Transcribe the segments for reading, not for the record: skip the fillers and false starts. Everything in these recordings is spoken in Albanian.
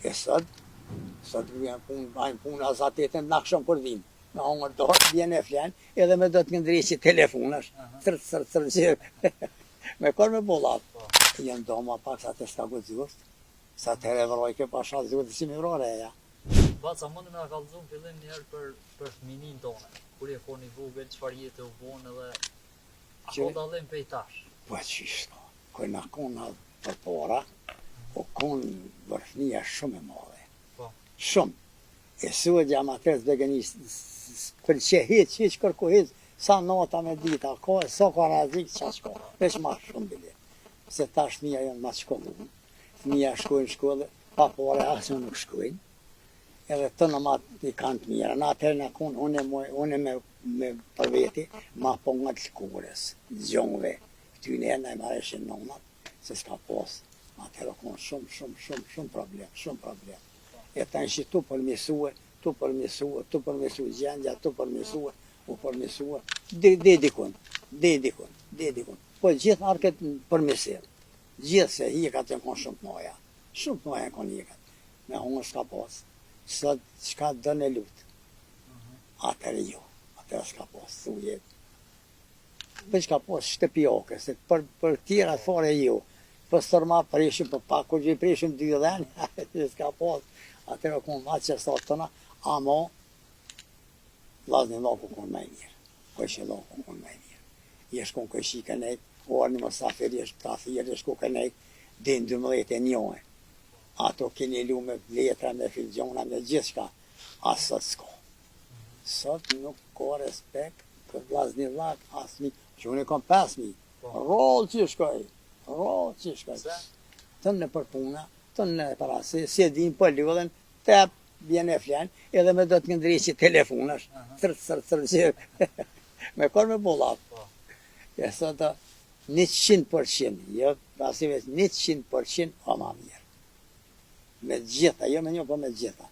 E sot, sot vjen punë, bajnë punë, as atë të në aksham kur vinë. Me hongër dorë, vjen e flen, edhe me do të ndreqi telefonash, cër, cër, cër, cër. me kor me bollap. Po. Janë doma pak sa të s'ka guxust, sa të herë vrojke pasha zotit si mi vroreja. Baca, mundi me na kallëzu në fillim një herë për, për fëminin tonë. Kur je kon i vogël, çfarë jete u bon edhe a Që- ka dallim prej tash? Po qysh s'ka, kur na kona përpara, u kon vërfnia shumë e madhe. Po. Shumë. E sot jam atër s'begeni, s'pëlqe hiç, hiç kërku hiç, sa nata me dita, ka, sa ka rrezik, qa s'ka, veç ma shumë bile. Se tash fëmija janë ma të shkolluar, fëmija shkojnë në shkollë, pa pare asnjë nuk shkojnë. Edhe të në ma i kanë të mira. Në atëherë na kun, unë, moj, unë me, me për veti, ma po nga të lëkurës, gjonve, këtyne na i marreshin nonat, se s'ka pos. Atëherë u kon shumë, shumë, shumë, shumë problem, shumë problem. E tanë që tu përmisue, tu përmisue, tu përmisue gjendja, tu përmisue, u përmisue, dhe, dhe dikun, dhe dikun, dhe dikun. Po gjithë arket në përmisim, gjithë se hjekat janë konë shumë të mëdha, shumë të mëdha janë konë hjekat. Me hongër s'ka pas, sot çka do në lut, atëherë jo, atëherë s'ka pas, thuje. Veç ka pas shtëpioke, se për, për tjera fare jo. Po stërma prishim, po pak kur që i prishim dy dhen, s'ka pas. Atëherë u konë ma që sot tëna, amo, vllazni lloku konë ma i mirë. Kojshi lloku konë ma i mirë. Je shkon kojshi kënejt, orë një musafir, je ta thirë, je shku kënejt, din 12 e njohe. Ato keni lu me letra, me filxhona, me gjithçka. A sot s'ka. Sot nuk ka respekt për vllazni llak, as mi, që unë e kam 5.000. Po. Rroll që shkoj, rroll që shkoj. Pse? Të në për puna, të në parasi, si e din po lodhen, tep, vjen e flen, edhe me do të ndreqi telefonash, cër, cër, cër, cër, me kor me bollap. Po. E sot 100%, jo, pasi veç 100% o ma mirë. Me gjitha, jo me një, po me gjitha.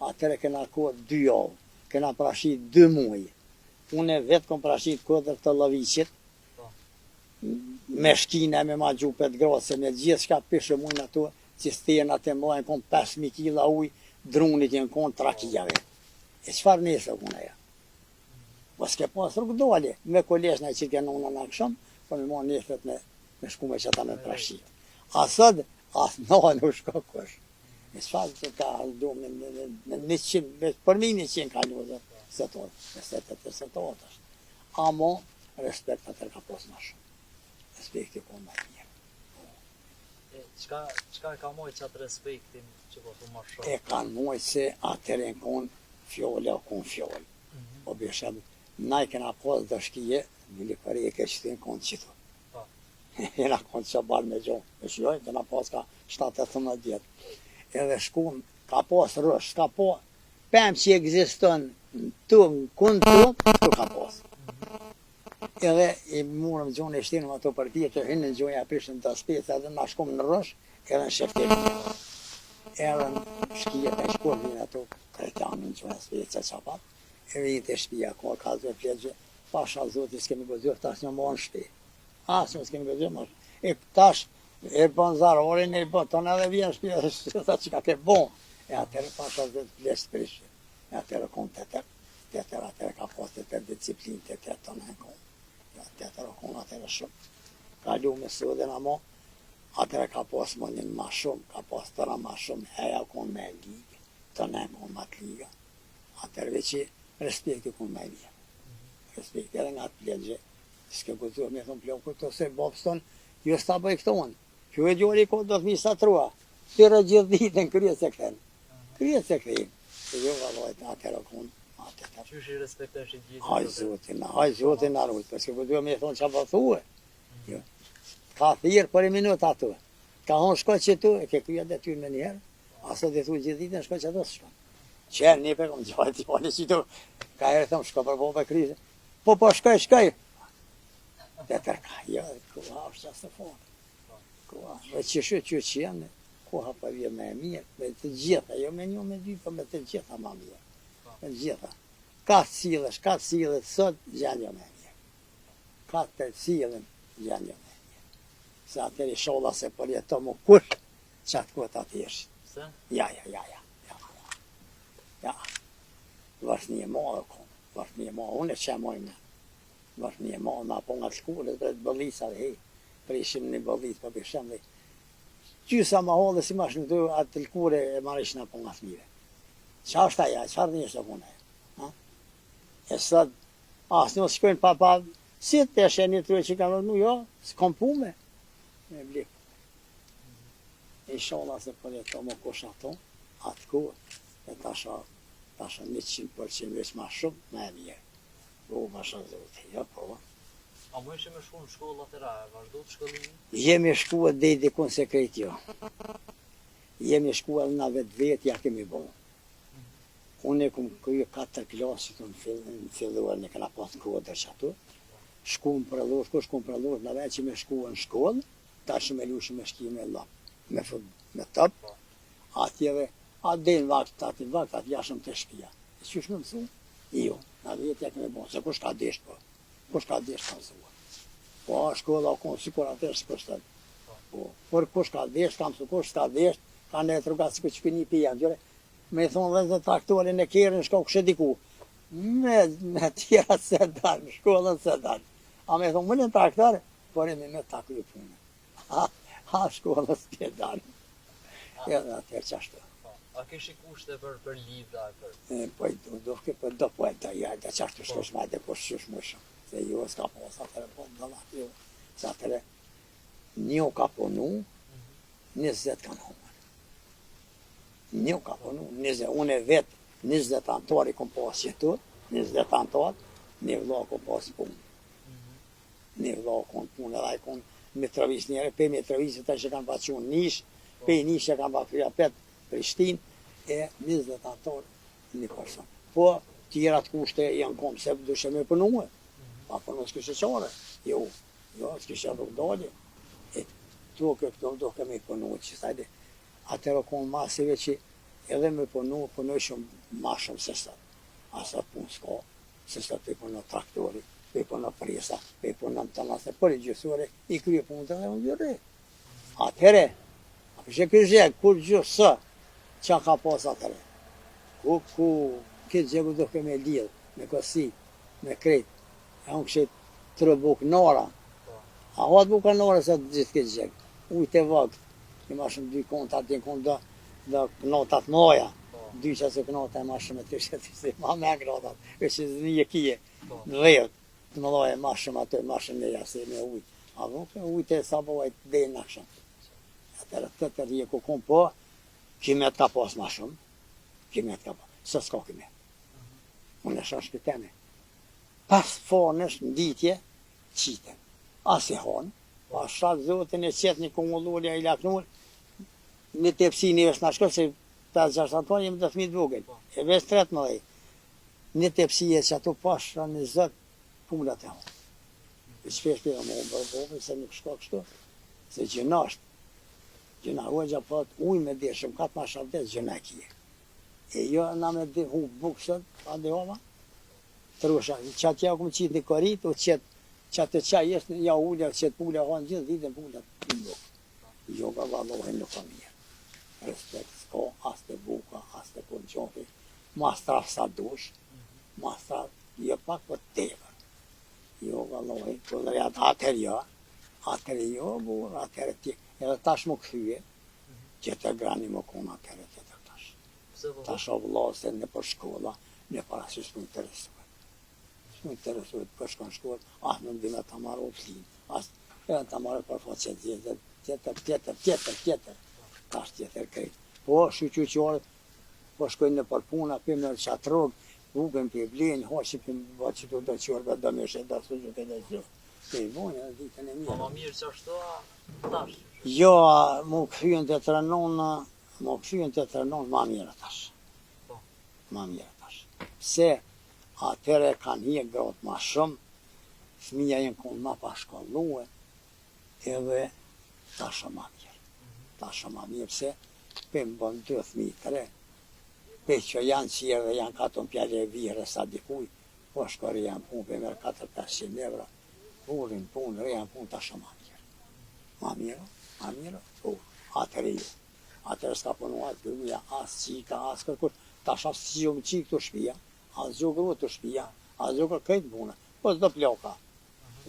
Atëherë kena kohë dy javë, kena prashit dy muaj. Unë vetë kom prashit kodër të Lloviqit, Po. me shkina, me magju pet grase, me gjithë shka pishë mujnë ato, cisterna të mëdha, janë konë 5.000 kila ujë, drunit janë konë trakijave. E çfarë nesër konë ajo? Po s'ke pas rrugë dole, me kolegj na që ke nona në aksham, po me marrë nesërt me, me shku me qata me prashit. A sot, as në nuk shko kush. E çfarë të ka do me, me, me, me 100, me, për mi 100 ka lu dhe, se to, e se të të se to është. Amo, respekt atër ka pos ma shumë. Respekti ko ma mirë. E çka çka e ka mojt qatë respektin që po thu ma shumë? E kanë mujtë se atër e konë fjolla, o konë fjollë. Mhm. Po bjeshem, na i kena pas do shkije, në Lipareke që të konë qitu. Po. Jena konë që barë me gjonë, me shjoj, kena pas ka 7-18 vjetë. Edhe shkum, ka pas rësh, ka po, pem që ekziston në tu, në kun tu, tu ka pas. Edhe i murëm gjonë e shtinëm ato për pjetë, hinë në gjoja prishën të speca edhe na shkum në rësh, edhe në shefteri. Edhe në shkije të shkur vinë ato kretanë në gjoja speca qapat, e vinë të shtëpia, ka ka zë flegjë, pasha zoti s'kemi guxuar tash një më në shtëpi. As nuk s'kemi guxuar më. E tash e bën zarorin, e bën tonë edhe vjen në shtëpi, edhe tha çka ke bon. E atëherë pasha zoti flesh prishë. E atëherë kon tetër, tetër atëherë ka pas tetër disiplinë, tetër tonë e kon. Ja, tetër o kon atëherë shumë. Kalu me sodën amo, atëherë ka pas mundin ma shumë, ka pas tëra ma shumë, heja kon me ligë, të ne kon ma të liga. Atëherë veç që respekti kon ma i mirë. Respekti edhe nga të pleqe, s'ke guxuar me thonë plokut ose babston, jo s'ta bëj këto unë. Kjo e gjori ko do të mi sa trua. Thirrë gjithë ditën krye se kthen. Krye se kthen. E jo vallai atëherë o kon, atëherë. Qysh i respektosh i gjithë? Haj zoti na, haj zoti na rujt, po s'ke guxuar me thonë çfarë po thue. Jo. Ka thirr për një minut aty. Ka thonë shko që tu, e ke kryer detyrë më njëherë. A sot i thu gjithë ditën shko që ato s'shkon. Që një pe kom gjajt djali që tu, ka herë thom shko për bobë krizë. Po po shkoj, shkoj. Të tërka, jo, koha është qasë të fort. Koha, dhe që shë që që janë, koha po vjen me e mirë, me të gjitha, jo me një, me dy, po me të gjitha ma mirë. Me të gjitha. Ka të sillesh, ka të sillet sot, gjendja me e mirë. Ka të sillen, gjendja me e mirë. Se atëherë isholla se përjeto më kush, që atë kohë të atëherë. Pse? Ja, ja, ja, ja, ja, ja. Ja. Varfni e madhe u konë, varfni e madhe, unë e që e moj me. Varfni e madhe, na po nga të shkuar, dhe të bëllisave, hej, prishim një bëllis, po bishëm dhe gjysa mahalle si ma shumë të atë lëkure e marrishna po nga fëmijëve. Qa është aja, çfarë një është puna? Ha? E sot, asë nuk shkojnë pa pa, si të eshe një të që kanë rënu, jo, s'kom pume, me bli. Inshallah se për jeto më kush ato, atë kohë, e tasha, tasha 100% veç ma shumë, ma e mirë. Po, pasha Zoti, jo, po. A më ishe me shku në shkollë atëra, e vazhdu të shkollimin? Jemi shku e deri dikun se krejt jo. Jemi shku edhe na vetë vetë ja kemi bo. Unë e kum krye katër klasë që në fill, në filluar në kena pas në kodër që aty. Shku në Prellosh, ku shku në Prellosh, në vetë që me shku në shkollë, tash me lushë me shki me lop, me fut, me top, atje dhe, a dhe në vakt, aty në vakt, aty jashëm të shpia. E qysh me mësu? Jo, na vetë ja kemi bo, se kush ka desht po, kush ka desht ka mësua. Po, a shkolla u konë sikur atë sikur sot. Po, por kush ka desht, ka mësu, kush s'ka desht, ka në rruga sikur që këni pija, gjore, me i thonë dhe dhe traktorin e kerrin shko kush e diku. Me, me tjera se dal, në shkollën se dal. A me thonë, më në traktor, por e me ta kryu punën. Ha, ha shkollën s'ke dal. Edhe atëherë qashtu. Po. A kishi kushte për për libra e për E, po i do, do, po do, po e do, ja, do qashtu shkosh ma dhe po shysh më shumë. Se jo, s'ka pas atëherë, po do, jo. Se atëherë, një ka punu, 20 kanë hongër. Një ka punu, 20, unë e vetë, 20 antar i kom pas qëtu, 20 antar, një vlla kom pas punë. Një vlla kom punë, edhe ai kom Mitrovicë njëre, pe Mitrovicë tash e kanë pa qu në Nish, pe Nish e kanë pa kry apet Prishtinë, e 20 antar një person. Po, tjerat kushte janë konë, se dushe me punue, pa punu s'kishe qare, jo, jo, s'kishe rrugë dalje, e tu ke këto do kemi punu, që sajde, atëherë konë masive që edhe me punu, punoj shumë ma shumë se sot. A sot punë s'ka, se sot pe punon traktori, pe punon presa, pe punon të mase, për i gjysore, i krye punë të dhe unë gjyre. Atëherë, a kështë kë zheg, kur gjë së, qa ka pas atëherë? Ku, ku, këtë zhegu do ke me lidh, me kosi, me krejt, e unë kështë të buk nora, a hat buka nora sa të gjithë këtë zheg, ujë të vakt, i ma shumë dy konta, dy konta, do, do knotat moja, dy që se knota e ma shumë të kështë të se ma me knotat, e që zë një kije, në dhejët, të më loje ma shumë ato, ma shumë me jase, me ujë. A vë, ujë të sa po e të dhe në shumë. Atëherë të të rje ku kom, po, kimet ka pas ma shumë, kimet ka pas, së s'ka kimet. Unë e shoh shpiteme. Pas fonësh në ditje, qiten. As i hanë, pa shat zotin e qet një kumullurja i laknur, një tepsi një është në shkollë, se 5-6 antar jemi të fëmijë të vogël, e veç tre të mëdhej. Një tepsi e që ato pasha një zot, pulat e hanë. E shpesh për më unë bërë se nuk shko kështu, se gjëna është. Gjëna hoxha po thot, ujë me dhe shumë, katë ma shavdes, gjëna e kje. E jo na me dhe hu bukë sot, pa dhe hova, trusha, që atje u kom qitë një korit, u qet, që atë qaj jesht, ja ulja, qet pula, hanë gjithë ditën pula në bukë. Jo, ka vallahi nuk ka mirë. Respekt s'ka, as të buka, as të kunqofi, mastraf sa dush, mastraf, jo pak, po tepër. Jo, vallahi, po dhe atëherë jo, atëherë jo, burr, atëherë ti, edhe tash më kthye, tjetër grani më konë atëherë tjetër tash. Pse po? Tash o vëlla se në për shkolla, në para si s'mu interesohet. S'mu interesohet për shkon shkollë, as nuk di me ta marrë flin, as edhe ta marrë për faqe tjetër, tjetër, tjetër, tjetër, tjetër. Tash tjetër krejt. Po, shyqyr që po shkojnë në për puna, pe merr qatë rrugë, bukën pe blejnë, hoqi pe bë që të do çorba, do mishe, do suxhuk e do çu. Pe i bojnë edhe ditën e Po mirë. ma mirë që ashtu a tash. Jo, mu kthyen të trenon, mu kthyen të trenon ma mirë tash. Po. Ma mirë tash. Se atëherë kanë hjek gratë ma shumë, fëmija janë konë ma pa shkollue, edhe tash ma mirë. Tash ma mirë se pe më bën dy fëmijë, tre, pe që janë qirë dhe janë katun pjallë e vire sa dikuj, po shkori janë punë, pe merr 4-500 euro, burrin punë, reja punë, tash ma mirë. Ma mirë, ma mirë, po, atëherë jo. Atëherë s'ka punu as gruja, as çika, as kërkush. Tash as gjo çikë te shpia, as gjo grua te shpia, as gjo kërkush krejt n'punë. Po s'do plaka.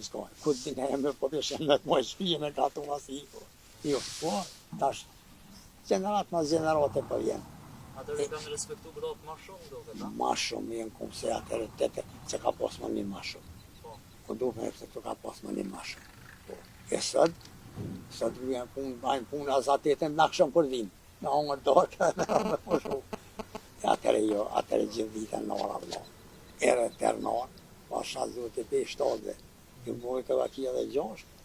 S'ka, ku të din e me po peshe me të mojë shpije me gatu as iku. Jo, po, tash, gjenerat mas gjenerate po vjen. Atëherë kanë respektu gratë ma shumë duket, a? Ma shumë jenë kumë se atëherë tete, se ka pas më ma shumë. Po. Po duhet me se këtu ka pas më ma shumë. Po. E sot, sot vjen punë, bajnë punë, as atë në aksham kur vinë, në hongër dorë, me pushu. E atëherë jo, atëherë gjithë ditën në ora vëlla. Ere tërë në orë, pasha Zoti pe shtatëve. Ju bojë të vaki edhe gjashtë,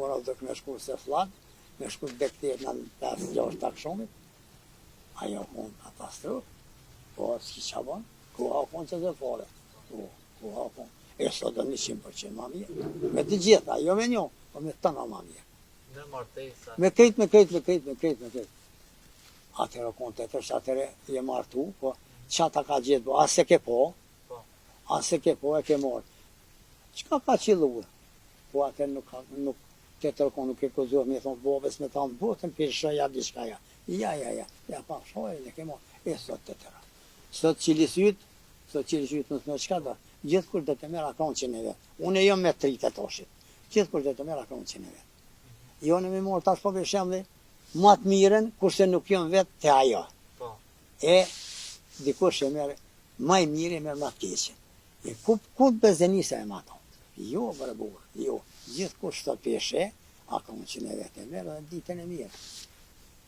ora do të me shku se fllad, me shku të dektet në 5-6 të akshomit, ajo konë katastrofë, po s'ki qa bon, koha konë që dhe fare, po, koha konë. E sot do 100% ma mirë, me të gjitha, jo me një, po me të ma mirë. Me martesa. Me krejt, me krejt, me krejt, me krejt, me krejt. Atëherë konë të tërsh, atëherë je martu, po qa ta ka gjithë, po as e ke po, Po. as e ke po, e ke marrë. Qka ka qillu? Po atëherë nuk, ka, nuk, tjetër konë nuk e kuzuar me thonë babës me thonë botën për ja diçka ja. Ja, ja, ja, ja pa shojë, e ke marrë. E sot të tëra. Sot qili syt, sot qili syt në të çka do. Gjithkush do të merr akronqin e vet. Unë jam me tri të toshit. Gjithkush do të merr akronqin e vet. Jo në me morë tash po për shembull, ma të mirën, kurse nuk jam vetë te ajo. Po. E dikush e merr ma i mirë e merr ma të keqen. E ku ku bezenisa e ma tonë? Jo, bre burr, jo. Gjithkush sot peshe, akronqin e vet e merr dhe ditën e mirë.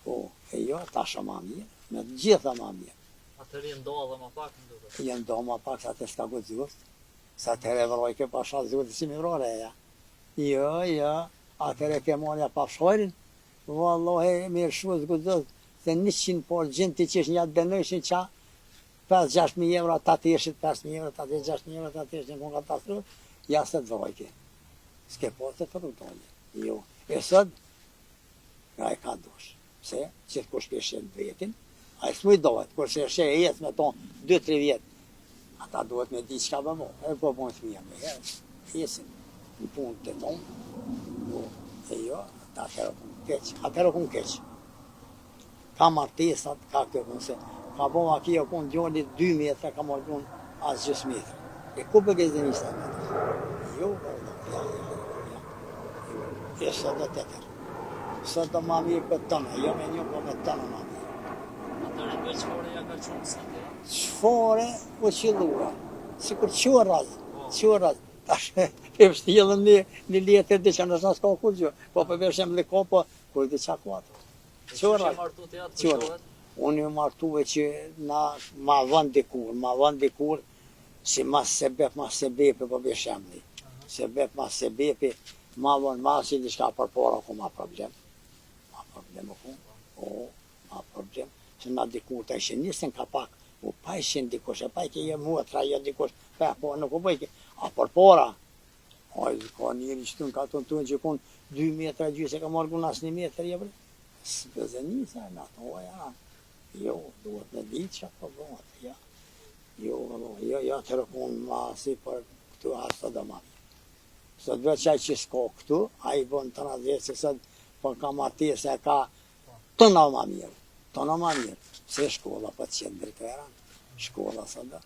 Po, e jo, tash ma mirë, me të gjitha ma mirë. Atëherë janë do edhe ma pak më duket. Janë do ma pak sa të s'ka guxu, sa të herë vrojke pasha Zoti si mi vrore ja. Jo, jo, atëherë ke marrë ja pa shojrin, vallahi mirë shu s'guxo, se 100 por gjend ti qesh një dënojshin qa 5-6 mijë euro ta teshit, 5 mijë euro ta teshit, 6 mijë euro ta teshit, në kon katastrofë, ja se të vrojke. S'ke po të të rrugdolje. Jo. E sot, nga e ka dush. Pse? Gjithkush peshe në vetin, ai s'muj dohet, kurse e sheh e jetë me tonë 2-3 vjet, ata duhet me di çka bë mo. E po bojnë fëmija me herë, jesin në punë të tonë, po, e jo, ata atëherë kun keq, atëherë kun keq. Ka martesat, ka kjo punë se, ka bo vaki o kun djali 2 metra, ka marrë punë as gjysë metra. E ku për gezenista me të? Jo, valla, ja, ja, ja. Jo, e sot do tjetër. Sot do ma mirë për tëna, jo me një, po me tëna ma mirë. Atëherë veç fare ja ka qunë si ti, a? Çfare u qillua? Sikur qorraz, Po. qorraz. Tash e vështjellën një, një letër diçka, ndoshta s'ka kurrgjë. Po për vesh shembull ka, po kur di çka ka ato. E qysh Qorraz. je martu ti atë Qorraz. kujtohet? Unë jam martue që na ma vën dikur, ma vën dikur, si mas sebep, mas sebepi, po për shembull. Sebep, mas sebepi, ma vën, ma si diçka përpara ku ma problem. Ma problem u ku, o, ma problem. Se na dikur të ishin nisën ka pak, u pa ishin dikush, e pa i ke jo motra, jo dikush, pa, po nuk u bëjke. A përpara, ai ka njëri që tu në katun tunë që kun 2 metra gjysë, e ka marrë kun as 1 metër, jo bre. S'bezenisa, në ato, ja. Jo, duhet me ditë që po bëhet, ja. Jo, valla, jo, jo, atëherë kun ma si për këtu as sot do ma mirë. Sot veç ai që s'ka këtu, ai bën të na dhjetë se sot po ka martesë e ka të na ma mirë, të na ma mirë. Se shkolla po të qenë drejtojera, shkolla sot do.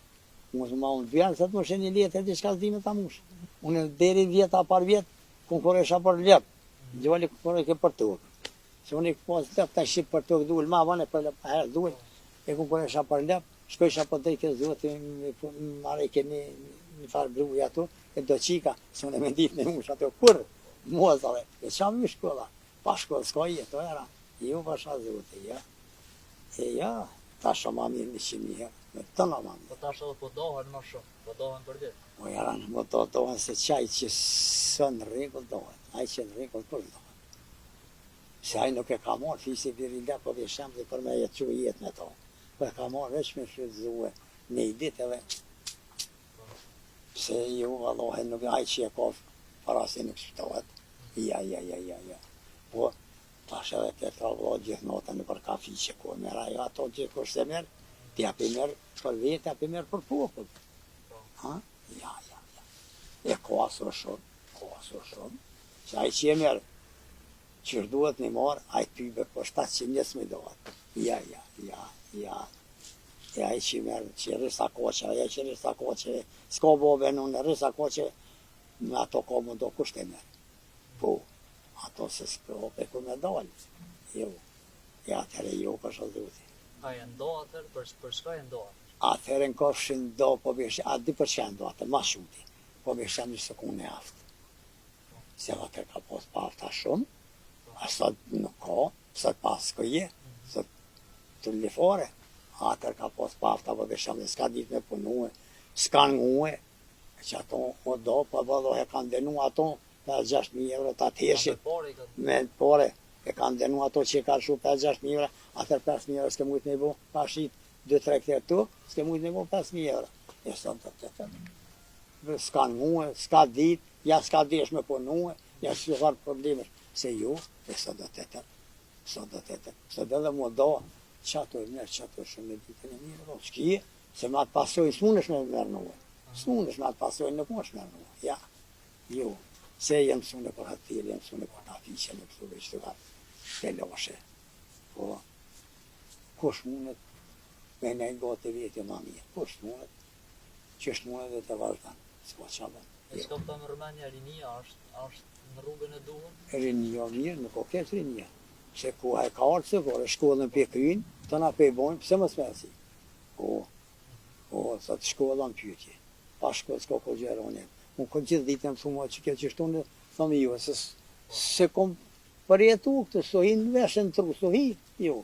Unë ma unë dy janë sot më një letër diçka s'di me ta mush. Unë deri vjet a par vjet konkurresha për lep. Djali konkurrojke për tokë. Se unë i pas lep tash për tokë dul ma vonë për lep herë dul e konkurresha për lep, shkojsha po drejtë zoti më marrë ke një një farë gruaje ato, e do qika, se unë e me ditë me mush ato kur, mua zore, e qa më shkolla, pa shkollë s'ka jetë, o era, jo pasha zoti, jo. E jo, tash o ma mirë 100 herë, me të na ma mirë. Po tash edhe po dohen më shumë, po dohen për ditë. Po jaran, më do dohen se qaj që së në rregull dohet, ai që në rregull kur dohet. Se ai nuk e ka marrë fisi biri lep, po për shembull për me jetu jetë me to. Po e ka marrë veç me shfrytëzue një ditë edhe pse ju vallahi nuk ai që e ka para se nuk shpëtohet. Ja, ja, ja, ja, ja. Po tash edhe të tra vëlla gjithë natën nëpër kafiqe ku e merr ajo ato gjithkush se merr, ti apo i merr për vete, apo i merr për popull. Ha? Ja, ja, ja. E ka aso shumë, ka aso shumë. Se ai që e merr, që duhet me marr, ai tybe po 700 njerëz më dohet. Ja, ja, ja, ja. E ai që merr, që rrisa koqeve, ja që rrisa koqeve, s'ka bobe në në rrisa koqeve, me ato ka më do kush të merr. Po, ato se s'ka pe ku me dalë. Jo, e atëherë jo, pasha Zotin. A e ndo atëherë, për, për çka e ndo atëherë? Atëherë në kofshin do, po bjesh, a di për çka ndo atë, ma shumti, po bjesh jam një sekundë e aftë. Se atëherë ka pas pafta shumë, a sot nuk ka, sot pas s'ka, sot të lifore, atëherë ka pas pafta, po bjesh jam s'ka ditë me punue, s'ka ngue, e që ato o do, po po e kanë dënu ato 5-6 euro të atëshit, me pare, e kanë dënu ato që e kanë shu 5-6 euro, atëherë 5 euro s'ke mujtë me i bo, pa shit 2-3 këtër tu, s'ke mujtë me bo 5 euro. E sot do të të s'ka ngue, s'ka dit, ja s'ka desh me punue, ja s'ka farë problemesh, se ju, e sot do të të sot do të të sot edhe mu do, që ato e merë, që ato shumë me ditën e mirë, po, s'kije, se me atë pasojnë s'munësh me mernue, s'munësh me atë pasojnë nuk munësh me mernue, ja, jo, se jem mësune për hotel, jem mësune për kafiqe, në këtu veç të gatë, teloshe, po, kush mundet me nejtë gati veti ma mirë, kush mundet, qysh mundet dhe të vazhdon, s'ka qa bën. E çka po më rëmendja rinia është është në rrugën e duhur? Rinia mirë, nuk o keq rinia. Se koha e ka ardhë se kore, shkollën pe krynë, të na pe bojnë, pse mos me asi? Po, po, sot shkolla në pyetje. Pa shkollë s'ka ko gjërone. Unë ko gjithë ditën më thua që kjo që shtonë, thomi jo, se se kom përjetu këtë, s'o hi në veshë në tru, s'o hi, jo.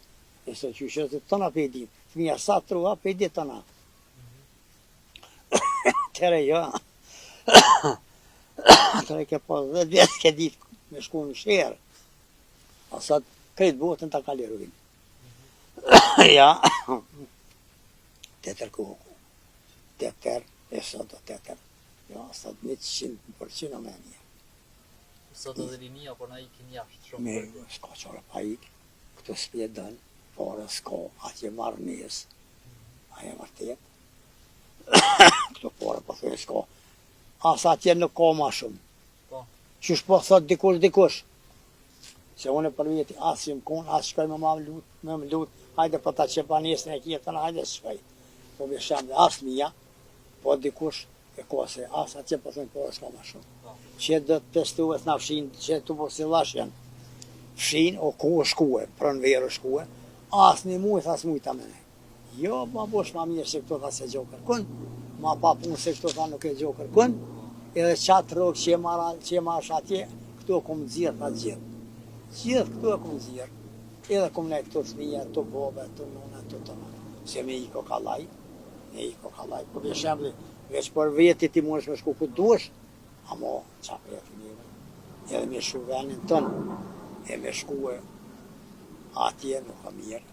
E sot që që të na pe di, fëmija sa trua, pe di të na. Atëherë jo. Atëherë ke pas 10 vjet ke ditë me shku në sherë. A sot krejt botën ta kalirujnë. ja. Tetër kohë. Tetër, e sot do tetër. Jo, sot 100% o me mirë. Sot edhe rinia po na ikin jashtë shumë. Me, s'ka qare pa ik, këtu s'pje dënë, pare s'ka, atje marrë nesë, a e vërtet. Këtu pare po thujnë s'ka, as atje nuk ka ma shumë. Po. Qysh po thot dikush dikush, se unë për vjeti as jam kon, as shkoj me ma lut, me më lut, hajde po ta qe banesën e kjetën, hajde shkoj. Po me shembull as mija, po dikush e ka se as atje po thonë pare s'ka ma shumë. Po. Që do të testues na fshin, që tu po si lash janë. Fshin o ku o shkue, pranverë o shkue, as një muj, tha s'muj ta me ne. Jo, ma bosh ma mirë se këto tha se gjo kërkun, ma pa punë se këto tha nuk e gjo kërkun, edhe qatë rrogë që e marra, që e marrësh atje, këtu e kom nxjerr tha gjithë. Gjithë këtu e kom nxjerr. Edhe kom nejt këtu fëmija, tu bobe, tu nuna, tu tona. Se me iko kallaj, me iko kallaj. Po për shembull, veç për veti ti mundesh me shku ku duesh, amo qa preti neve. Edhe me shu venin tënë, e me shkue atje nuk ka mirë.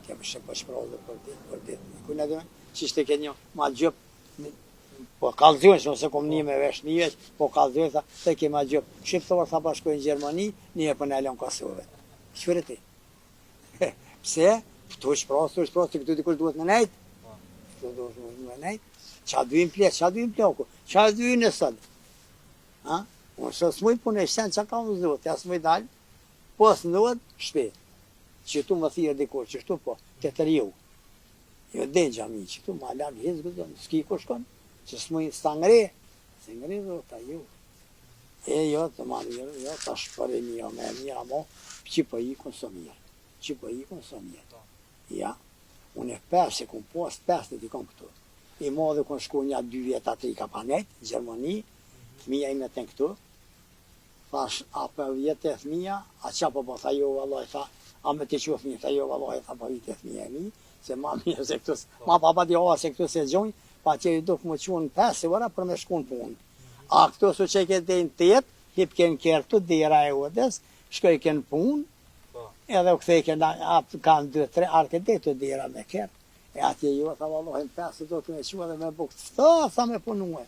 Kemi shë po shprodhe për ditë, për ditë. Ku në dhënë, që ishte ke një, ma gjëp, po kallzojnë, se ose kom një me vesh një vesh, po kallzojnë, tha, të ke ma gjëp. Shqiptar, tha, po shkojnë në Gjermani, një e po në elon Kosovë. Qyre ti? Pse? Këtu shprodh, këtu shprodh, këtu dikush duhet me nejt. Këtu duhet me nejt. Qa dyjnë ple, qa dyjnë plaku, qa dyjnë e sot? Ha? Unë sot s'muj punë, sen qa ka unë zot, ja s'muj dalë, po s'nduhet, shpi. Që tu më thirë dikur, që shtu po, të të riu. Jo dhe në xhami, që tu ma larg hiç gëzon, s'ki ku shkon, që s'muj s'ta ngre, se ngre do ta ju. E jo, të ma mirë, jo, ta shpërini jo me mirë, amo, që po ikun së mirë, që po ikun së mirë. Ja, unë e pesë e kum pas, pesë të i kom këtu. I madhe kun shku një dy vjet aty i ka panet, Gjermani, fëmija i me të këtu, Thash, a po vjet e fëmija, a qa po po, tha jo vallaj, tha, a me të qu fëmija, tha jo vallaj, tha po vite fëmija e mi, se ma mirë se këtu, ma pa pa di hava se këtu se gjojnë, pa që i duk më qu në 5 ora për me shku në punë. A këtu su që ke deri në 8, hip ke në kerr të dera e odës, shkoj ke në punë, Po. edhe u kthej ke na, a kanë 2 3 ardh ke deri të dera me kerr. E atje jo, tha vallahi në 5 do të me qu edhe me bukë të ftohtë, tha me punue.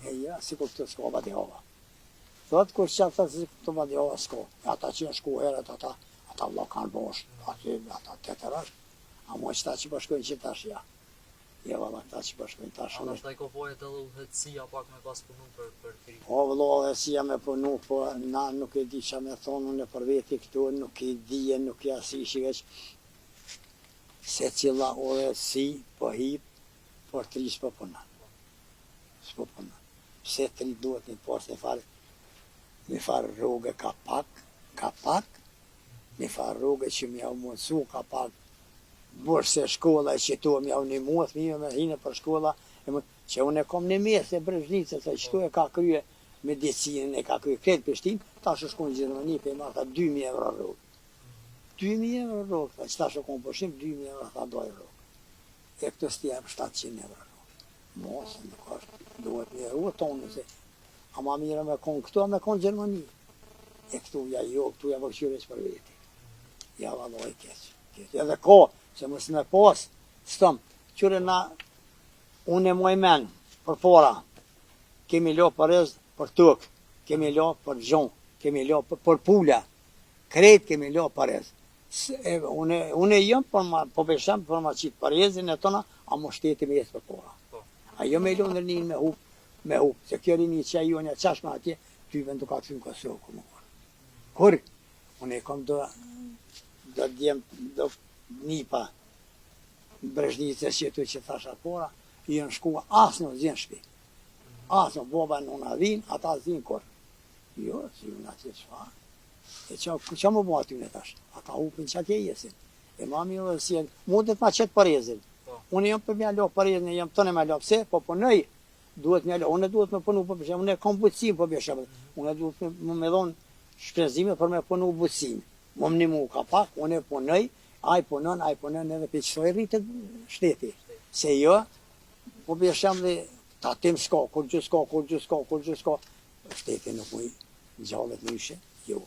E jo, sikur këtu s'ka pa di hava. Thot kur që thot si këtu pa di hava s'ka. Ata që janë shku herët, ata, ata vlla kanë bosh, aty, ata tetër është. Amo që ta që po shkojnë që tash, ja. Jo valla, këta që po shkojnë tash. A ndoshta i ka fojet edhe udhëheqësia pak me pas punu për për të rinj. O vëlla, udhëheqësia me punu, po na nuk e di ça me thonë unë për veti këtu, nuk i di e nuk i asi që veç. Secila udhëheqësi po hip, por t'ri s'po punon. S'po punon. Pse t'ri duhet me pas një farë një farë rroge ka pak, ka pak, një farë rroge që me jau mundësu ka pak burse shkolla e qëto me jau nimu fëmijëve me hi nëpër shkolla e më, që unë e kom një mes e Brezhnicës se qëtu e ka krye medicinën e ka krye krejt Prishtinë, tash është shku në Gjermani pe marr tha 2000 euro rrogë. 2000 euro rrogë, tha, që tash u kon pushim, 2000 euro tha doj rrogë. E këtu s'ti jep 700 euro rrogë. Mos, nuk është, duhet me ru tonë, se a ma mirë me konë këtu, a me konë Gjermani. E këtu ja jo, këtu ja po kqyr veç për veti. Ja vallai keq, keq. Edhe ko, se mos me pas, s'thom, qyre na, unë e moj men, përpara, kemi lo për rez, për tokë, kemi lo për gjonë, kemi lo për, për pula, krejt kemi lo për rez. E, unë, unë jam për ma, po beshem për ma qitë për rezin e tona, a mo shteti me jesë përpara. Po. A jo me lonë rinin me hup, me hup, se kjo rini që ajo një qashme atje, ty vend të ka këthy në Kosovë, ku më kur. Kur, unë e kom do, do djem, do nipa, në Brezhnicë që tu që thasha pora, i janë shkua asë në zjenë shpi. Asë në boba në una vinë, ata zjenë kur. Jo, si unë atje çfarë. E qa, qa më bo aty në tash? Ata hupin që atje jesin. E ma mirë dhe si janë, mundet ma qetë parezin. Po. Unë jam për me alo parezin, jam të në me alo, pse? Po punoj, duhet me alo, unë duhet me punu, po përshë, unë e kam bujqësinë, po bjesha, unë duhet me, me dhonë shpenzime për me punu bujqësinë. Më më mu ka pak, unë e punoj, ai punon, ai punon edhe për qësoj rritet shteti. Se jo, po bjesha dhe tatim s'ka, kur gjë s'ka, kur gjë s'ka, kur gjë s'ka, shteti nuk muj ngjallet ndryshe, jo.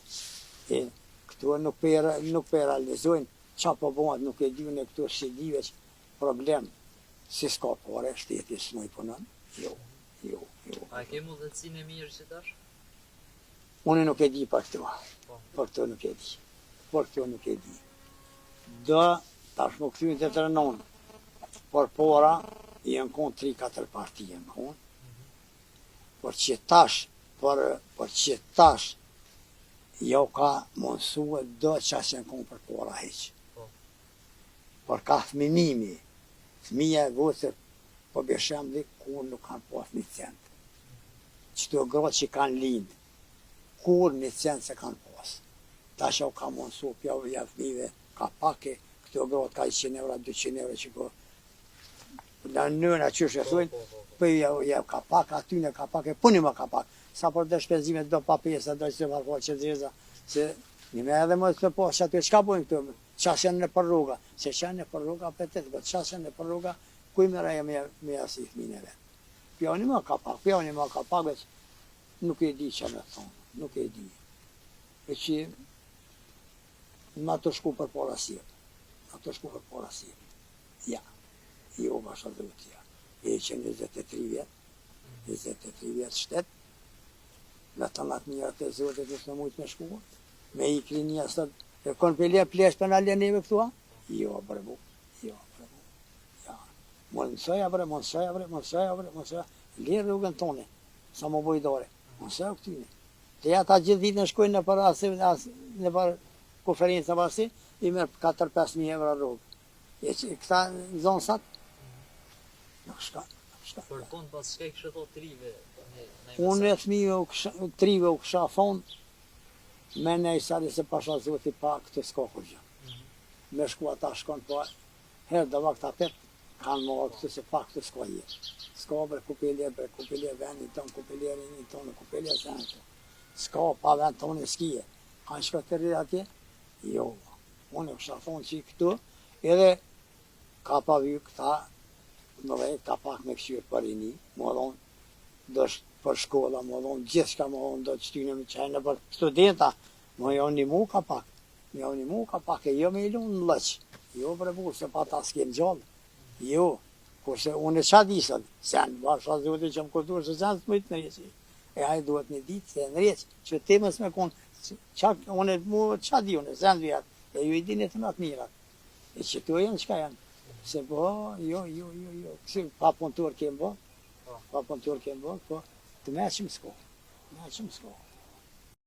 E këtu nuk po nuk po e realizojnë, qa po bëhet nuk e di unë këtu si di veç problem, si s'ka pare, shteti s'muj punon, jo, jo, jo. A e kemi udhëheqësinë e mirë që tash? Unë nuk e di për këtu, po. për këtu nuk e di, për këtu nuk e di. Do, tash më këthynë të trenon, por pora, janë konë 3-4 parti janë konë, por që tash, por, por që tash, jo ka mundësue do që asë janë konë për pora heq. Po. Por ka fëminimi, fëmija e vogël, po bjeshemli, kur nuk kanë pas një cent. Qëto gra që kanë lind, kur një cent se kanë pas. Tash jau ka mundësu, pja ja fëmijëve, ka pake, këto gratë ka 100 euro, 200 euro që ko, në nëna qysh e thujnë, po, po, po, po ja, ja ka pak aty në ka pak e puni më ka pak. Sa për dhe shpenzime do pa pjesa, do që të që zeza, se një me edhe më të po, që aty çka bojnë këto, qas janë nëpër rruga, se që janë nëpër rruga, për po qas janë nëpër rruga, kuj me raja me, me asi fëmijën e vet. Pjani më ka pak, pjani më ka pak, veç nuk e di që me thonë, nuk e di. E që ma të shku për para sjep, ma të shku për para sjep. Ja, jo basha zoti ja. E që 23 vjet, 23 vjet shtet, me të natë mirat e zotit nuk me mujtë me shku, me i krinia sot, e konë për le plesh për na le neve këtu, a? Jo, bre bu, jo, bre bu, ja. Mundësoja bre, mundësoja bre, mundësoja bre, mundësoja, le rrugën tonë, sa më boj dore, mundësoja këtyne. Dhe ata gjithë ditën shkojnë në për asi, as, në për konferencë në për asi, i merr 4-5 mijë euro rrugë. E që këta zonë sat, nuk shka, nuk shka. Për fund pas çka i kishe thonë trive? Unë e fëmijëve u kisha, trive u kisha thonë, me nej sa se pasha zoti pa këtë s'ka kurgjë. Me shku ata shkon po herë do vakt apet kanë marrë këtë se pa këtë s'ka jetë. S'ka bre ku pe le bre, ku pe le vendin tonë, ku pe le rinin tonë, ku pe le senin tonë. S'ka pa vend tonë s'kije. A shko të rri atje? Jo. Unë e kisha thonë që këtu edhe ka pa vy këta më dhe ka pak me kqyrë për rini, më dhonë do për shkolla, më dhonë gjithçka më dhonë do të shtyne me qenë për studenta, më jo një mu ka pak, më jo një mu ka pak e jo me i lunë në lëq, jo bre burë se pa ta s'kem gjallë, jo, kurse unë e qa di sot, sen, basha zoti që më kujtu se sen s'mujt në rjeqi, e ai duhet një ditë se në rjeq, që ti mos me konë, qa, unë, mu, qa di unë, sen vjetë, e ju i dini të natë mirat, e që tu janë çka janë, se po, jo, jo, jo, jo, kësi, pa punëtor kem bo, pa punëtor kem bo, po, të meqëm s'ko, të meqëm s'ko.